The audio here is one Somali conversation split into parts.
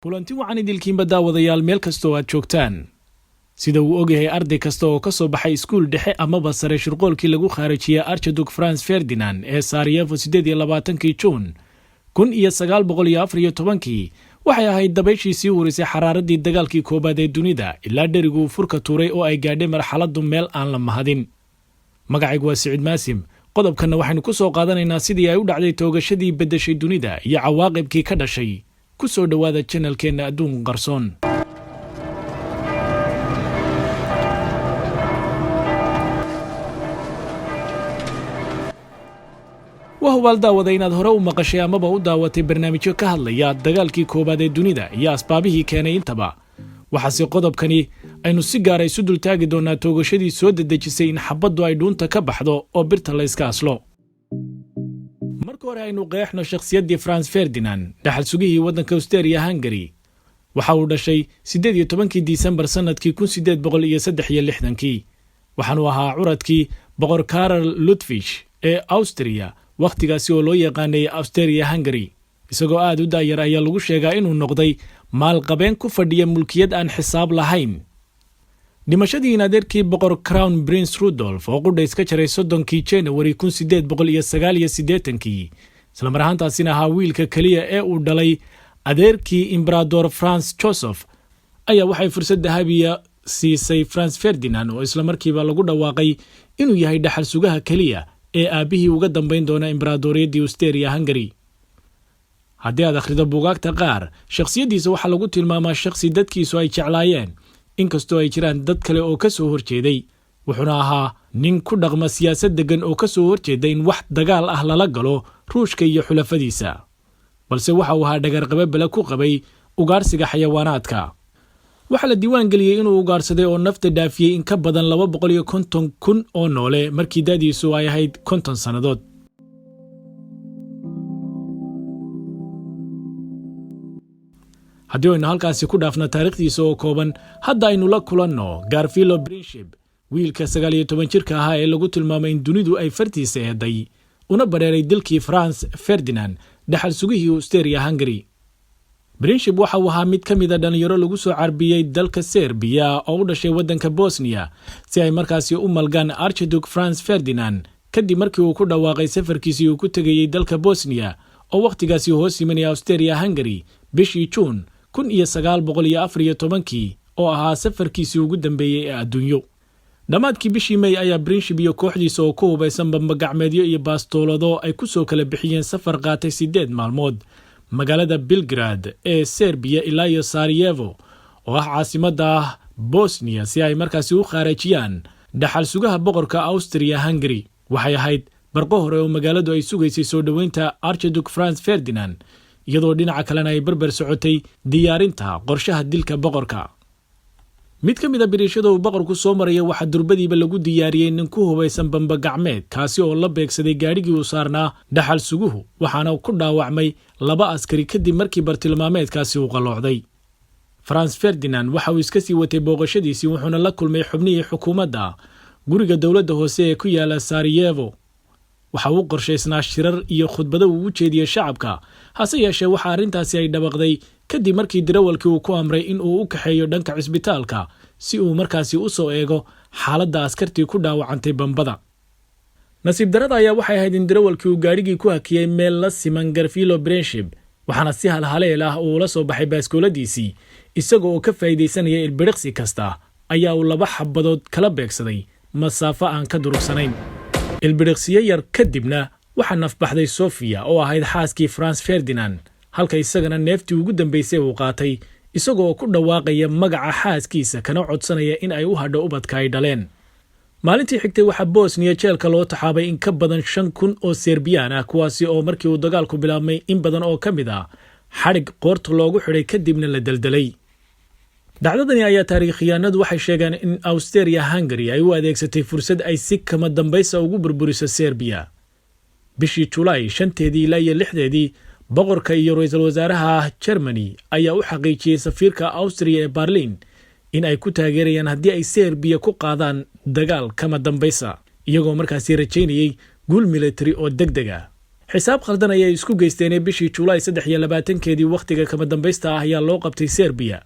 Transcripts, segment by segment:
Kulanti wacan idilkiinba, daawadayaal, meel kasta oo aad joogtaan. Sida uu ogyahay arday kasta oo ka soo baxay iskuul dhexe amaba sare, shirqoolkii lagu khaarijiyey Archduke Franz Ferdinand ee Sarajevo 28-kii Juun 1914-kii waxay ahayd dabayshii sii warisay xaraaradii dagaalkii koowaad ee dunida, ilaa dherigu uu furka tuuray oo ay gaadhay marxaladdu meel aan la mahadin. Magacaygu waa Siciid Maasim. Qodobkanna waxaynu ku soo qaadanaynaa sidii ay u dhacday toogashadii beddeshay dunida iyo cawaaqibkii ka dhashay. Ku soo dhowaada channelkeenna Adduun Qarsoon. Waa hubaal, daawada, inaad hore u maqashay amaba u daawatay barnaamijyo ka hadlaya dagaalkii koowaad ee dunida iyo asbaabihii keenay intaba. Waxaase qodobkani aynu si gaara isu dultaagi doonaa toogashadii soo dedejisay in xabaddu ay dhuunta ka baxdo oo birta layska aslo. Marka hore aynu qeexno shakhsiyaddii Franz Ferdinand, dhaxal sugihii waddanka Austeria Hungary. Waxa uu dhashay 18-kii Disembar sannadkii 1863-kii. Waxaanu ahaa curadkii Boqor Karol Ludwig ee Austria, wakhtigaasi oo loo yaqaanay Austeria Hungary. Isagoo aad u daayar ayaa lagu sheegaa inuu noqday maalqabeen ku fadhiya mulkiyad aan xisaab lahayn. Dhimashadii in adeerkii Boqor Crown Prince Rudolf oo qudha iska jaray 30-kii Januari 1889-kii, islamar ahaantaasina ahaa wiilka keliya ee uu dhalay adeerkii Emperador Franz Joseph, ayaa waxay fursad dahabiya siisay Franz Ferdinand, oo islamarkiiba lagu dhawaaqay inuu yahay dhaxal sugaha keliya ee aabbihii uga dambayn doona embaradoriyaddii Austeria Hungary. Haddii aad akhrido buugaagta qaar, shakhsiyaddiisa waxaa lagu tilmaamaa shakhsi dadkiisu ay jeclaayeen, inkastoo ay jiraan dad kale oo ka soo horjeeday. Wuxuuna ahaa nin ku dhaqma siyaasad deggan oo ka soo horjeeda in wax dagaal ah lala galo Ruushka iyo xulafadiisa, balse waxa uu ahaa dhagarqabe bele ku qabay ugaarsiga xayawaanaadka. Waxaa la diiwaan geliyey inuu ugaarsaday oo nafta dhaafiyey in ka badan 250,000 oo noole markii da'diisu ay ahayd 50 sannadood. Haddii aynu halkaasi ku dhaafno taariikhdiisa oo kooban, hadda aynu la kulanno Gavrilo Princip, wiilka 19 jirka ahaa ee lagu tilmaamay in dunidu ay fartiisa eeday, una bareeray dilkii Franz Ferdinand, dhaxal sugihii Austeria Hungary. Princip waxa uu ahaa mid ka mida dhalinyaro lagu soo carbiyey dalka Serbiya oo u dhashay waddanka Bosniya, si ay markaasi u malgaan Archduke Franz Ferdinand, kadib markii uu ku dhawaaqay safarkiisii uu ku tegayey dalka Bosniya oo wakhtigaasi hoos yimanaya Austeria Hungary bishii Juun 1914-kii, oo ahaa safarkiisii ugu dambeeyey ee adduunyo. Dhammaadkii bishii May ayaa Princip iyo kooxdiisa oo ku hubaysan bambagacmeedyo iyo baastoolado ay ku soo kala bixiyeen safar qaatay 8 maalmood magaalada Belgrad ee Serbiya ilaa iyo Sarajevo oo ah caasimadda Bosniya, si ay markaasi u khaarajiyaan dhaxal sugaha boqorka Austria Hungary. Waxay ahayd barqo hore oo magaaladu ay sugaysay soo dhoweynta Archduke Franz Ferdinand, iyadoo dhinaca kalena ay barbar socotay diyaarinta qorshaha dilka boqorka. Mid ka mid a biriishada uu boqorku soo maraya waxaa durbadiiba lagu diyaariyey nin ku hubaysan bambagacmeed, kaasi oo la beegsaday gaadhigii uu saarnaa dhaxal suguhu, waxaana ku dhaawacmay laba askari kadib markii bartilmaameedkaasi uu qalloocday. Franz Ferdinand waxa uu iska sii watay booqashadiisii, wuxuuna la kulmay xubnihii xukuumadda guriga dowladda hoose ee ku yaala Sarajevo. Waxa uu qorshaysnaa shirar iyo khudbado uu u jeediyey shacabka, hase yeeshee waxa arrintaasi ay dhabaqday kadib markii dirawalkii uu ku amray in uu u kaxeeyo dhanka cisbitaalka, si uu markaasi u soo eego xaaladda askartii ku dhaawacantay bambada. Nasiib darada ayaa waxay ahayd in dirawalkii uu gaadhigii ku hakiyey meel la siman Gavrilo Princip, waxaana si halhaleel ah uu ula soo baxay baaskooladiisii. Isaga oo ka faa'iidaysanaya ilbiriqsi kasta ayaa uu laba xabadood kala beegsaday masaafo aan ka durugsanayn. Ilbiriqsiyo yar kadibna waxaa nafbaxday Sofia oo ahayd xaaskii Franz Ferdinand, halka isagana neeftii ugu dambaysay uu qaatay isagoo ku dhawaaqaya magaca xaaskiisa, kana codsanaya in ay u hadho ubadka ay dhaleen. Maalintii xigtay waxaa Bosniya jeelka loo taxaabay in ka badan 5000 oo Serbiyaan ah, kuwaasi oo markii uu dagaalku bilaabmay in badan oo ka mid ah xadhig qoorta loogu xidhay, kadibna la deldelay. Dhacdadani ayaa taariikhyahanadu waxay sheegeen in Austeria Hungary ay u adeegsatay fursad ay si kama dambaysa ugu burburiso Serbiya. Bishii Julaay 5-teedii ilaa iyo 6-deedii, boqorka iyo ra-iisul wasaaraha Germany ayaa u xaqiijiyey safiirka Austria ee Berlin in ay ku taageerayaan haddii ay Serbiya ku qaadaan dagaal kama dambaysa, iyagoo markaasi rajaynayey guul military oo deg deg ah. Xisaab khaldan ayay isku geysteenee bishii Julaay 23-keedii wakhtiga kama dambaysta ah ayaa loo qabtay Serbiya.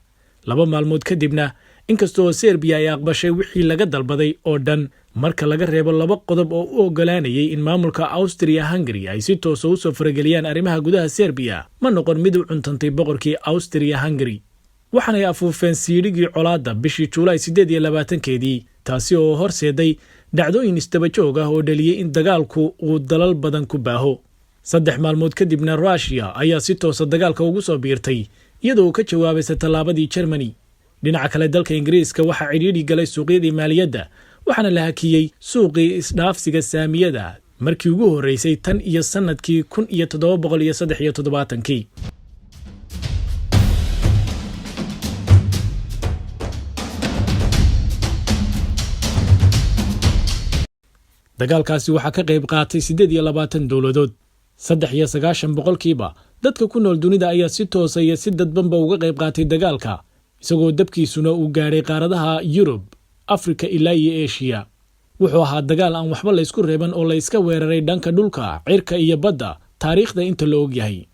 2 maalmood kadibna, inkastoo Serbiya ay aqbashay wixii laga dalbaday oo dhan marka laga reebo laba qodob oo u ogolaanayay in maamulka Austria Hungary ay si toosa usoo farageliyaan arrimaha gudaha Serbiya, ma noqon mid u cuntantay boqorkii Austria Hungary. Waxaanay afuufeen siidhigii colaadda bishii Juulaay 28-keedii, taasi oo horseeday dhacdooyin isdaba joog ah oo dhaliyey in dagaalku uu dalal badan ku baaho. 3 maalmood kadibna Ruushiya ayaa si toosa dagaalka ugu soo biirtay, iyadoo ka jawaabaysa tallaabadii Germany. Dhinaca kale, dalka Ingiriiska waxaa cidhiidhi galay suuqyadii maaliyadda, waxaana la hakiyey suuqii isdhaafsiga saamiyada markii ugu horreysay tan iyo sannadkii 1773-kii. Dagaalkaasi waxaa ka qayb qaatay 28 dowladood. 93% dadka ku nool dunida ayaa si toosa iyo si dadbanba uga qayb qaatay dagaalka, isagoo dabkiisuna uu gaadhay qaaradaha Yurub, Afrika ilaa iyo Eshiya. Wuxuu ahaa dagaal aan waxba laysku reeban oo layska weeraray dhanka dhulka, cirka iyo badda taariikhda inta la ogyahay.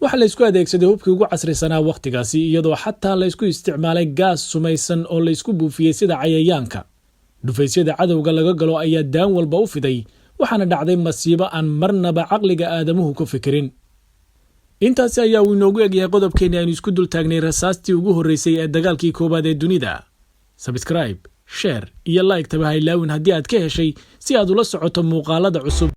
Waxaa laysku adeegsaday hubkii ugu casrisanaa wakhtigaasi, iyadoo xataa laysku isticmaalay gaas sumaysan oo laysku buufiyey sida cayayaanka. Dhufaysyada cadowga laga galo ayaa daan walba u fiday, waxaana dhacday masiibo aan marnaba caqliga aadamuhu ku fikirin. Intaasi ayaa uu inoogu egyahay qodobkeenni aynu isku dul taagnay rasaastii ugu horreysay ee dagaalkii koowaad ee dunida. Subscribe, share iyo like taba ha ilaawin haddii aad ka heshay, si aad ula socoto muuqaalada cusub.